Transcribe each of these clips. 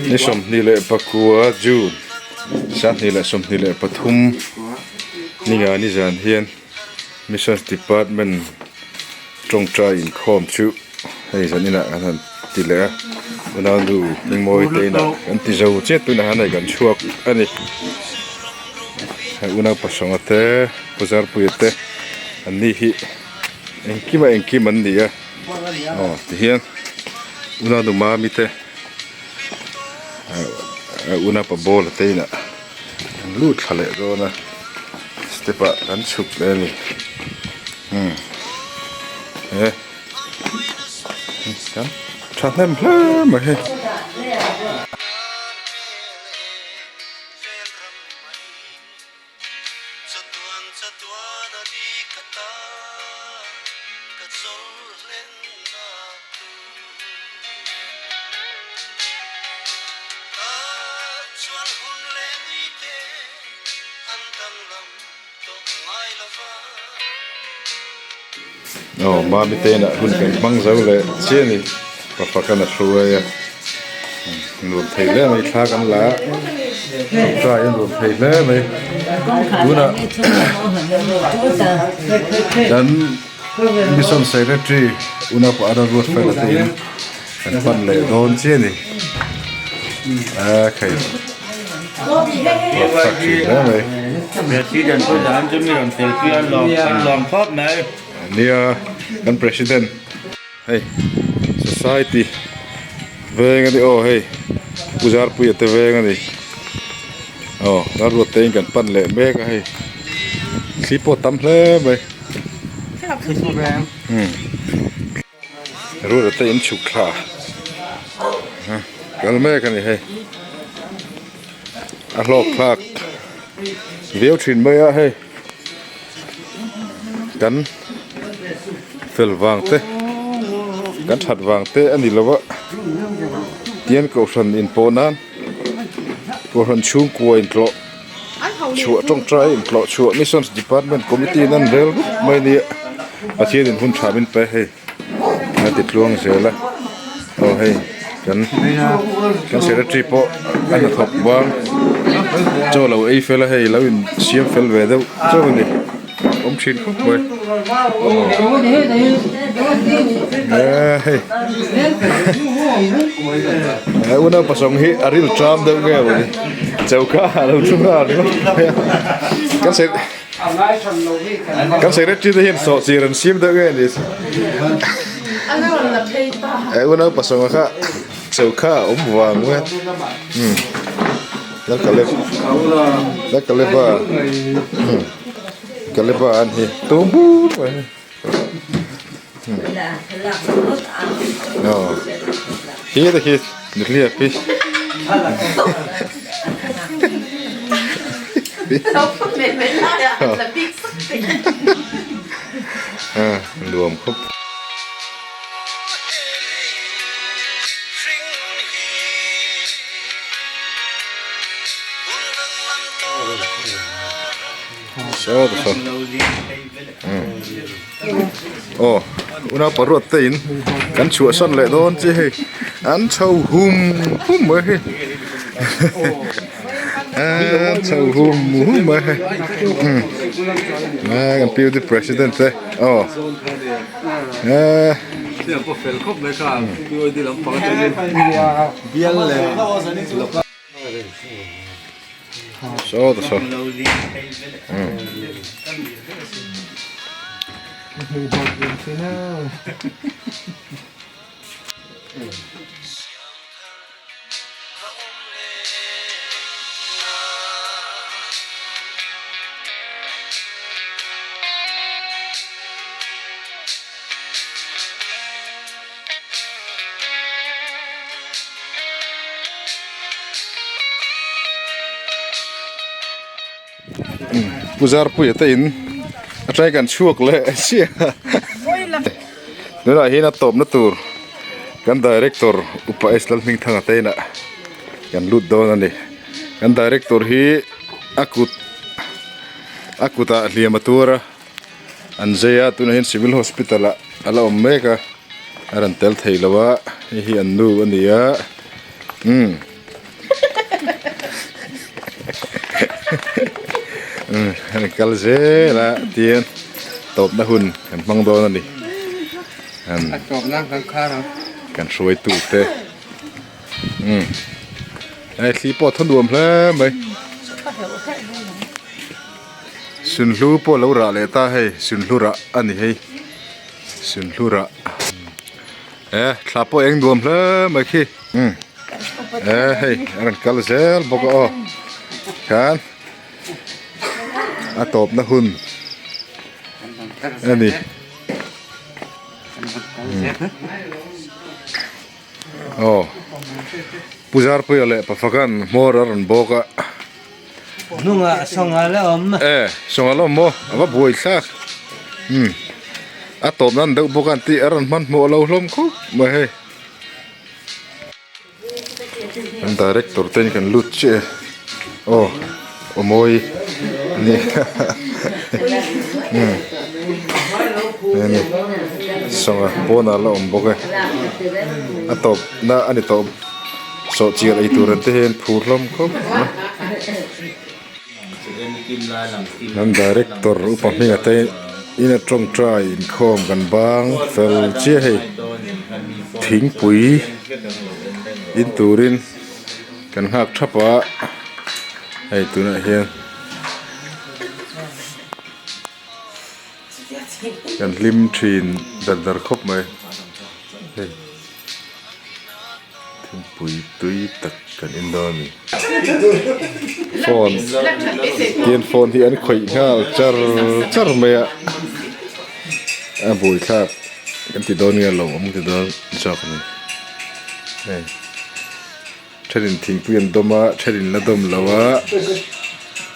Ni 29 June 2023 ninga ni zan hian Missions Department tawngtai inkhawm chu hei zan inah kan han ti leh a unau nu hmingmawi te inah kan ti zo chiah tunah hian hei kan chhuak a ni hei unau pasawng te Puzarpuia te an ni hi engkima engkim an ni a aw tihian unau nu mami te ah unau pa bawla te inah an lut thla leh dawn a step ah kan chhuk leh a ni umm he kan thahnem hle mai hei. Aw mami te inah hun kan hmang zo leh chiah a ni pa pakhat a hruai a nuam thei hle mai thla kan la a tawngtai a nuam thei hle mai tunah kan mission secretary unaupa Arnold Ruatfela te in kan pan leh dawn chiah a ni a khai tha thin hle mai. President pawh dan chu mi rawn tel pui a lawm an lawm khawp mai. Nia kan president hei society veng a ni aw hei Pu Zarpuia te veng a ni aw Lalruat te in kan pan leh mek a hei thli pawh a tam hle mai umm. Ruat te in chhuk thla kal mek a ni hei a hlawk thlak viau thin mai a hei kan fel vang te kan that vang te a ni lo a tian kohhran in pawh nan kohhran chhungkua in tlawh chhuah tawngtai intlawh chhuah missions department committee in an rel rup mai nia Pathian in hun tha min pe hei a ti tluang zel a aw hei kan kan secretary pawh a hnathawk bang chaw lo ei fel a hei lo in siam fel ve deuh chauh a ni awm thin khawp mai aw hei unau pasawng hi a ril tram deuh nge maw ni. Choka a lo thu nghal ringawt mai a kan se kan secretary te hian sawh chir an siam deuh nge ni e unau pasawng kha choka a awm vang mai a umm la kalep la kalep a umm kalep a an hi tum bur mai aw hi te khi nihliap hi nuam khawp. Aw unau paruat te in kan chhuahsan leh dawn che hei an chho hum hum mai hei an chho hum hum mai hei umm kan pu president te aw eee. Saw ta saw. Pu Zarpuia te in atangin kan chhuak leh chiah a tunah hian a tawpna tur kan director upa S Lalhmingthanga te inah kan lut dawn a ni kan director hi. A kut a kutah hliam a tuar a an zai a tunah hian civil hospital ah a la awm mek a a rawn tel thei lo a hei hi an nu a ni a umm umm a rawn kal zel a tihian tawpna hun kan hmang dawn a ni kan hruaitu te. Umm hei thli pawh a thaw nuam hle mai sunhlu pawh a lo rah leh ta hei sunhlu rah a ni hei sunhlu rah e thla pawh a eng nuam hle mai khi umm e hei a rawn kal zel bawk a aw khan a tawpna hun a ni. Aw Pu Zarpuia leh Pafakan hmawr a rawn bawk a. Hnungah sawnga la awm. E sawnga la awm maw a va buai thlak umm a tawp nan deuh bawk a an tih a rawn hmanhmawh lo hlawm khawp mai hei. Kan director te in kan lut chiah e aw aw mawi ani umm hei sawnga pawnah la awm bawk e a tawp na a ni tawh sawhchiar ei tur ang te hian phur hlawm khawp mai kan director upa hminga te in a tawngtai inkhawm kan bang fel chiah hei thingpui in turin kan nghak thap a hei tunah hian kan hlim thin dar dar khawp mai hei. Thingpui tui tak kan en dawn a ni. Phone tian phone hi an khawih nghal char char mai a a buaithlak kan ti dawn nge lo awm ti dawn zawk a ni hei thenin thingpui an dawm a thenin la dawm lo a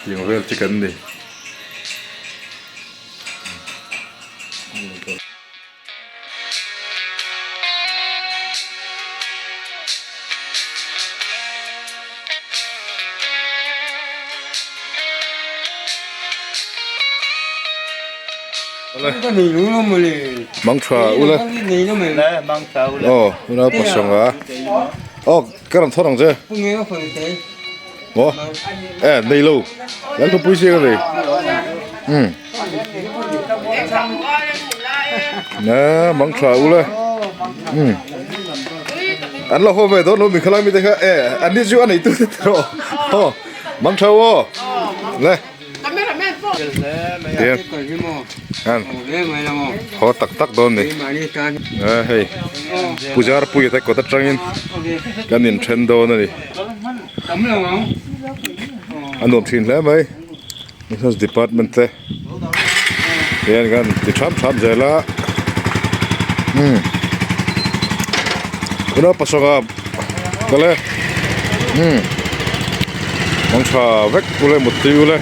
tiang vel chu kan ni. Mang tha ula aw unau pasanga aw ka rawn thawt ang che maw e nei lo kan thupui chiang a ni umm. Na mang tha ula umm an la haw ve dawn lo mi khalai mi te kha e an ni chu a nei tu te tawh aw mang tha u aw le tiang an haw tak tak dawn ni e hei pujar pui te kawt atangin kan inthen dawn a ni a nuam thin hle mai. Business department te hian kan ti tham tham zel a umm tuna pasanga kal e umm mang tha vek ule mutui ule.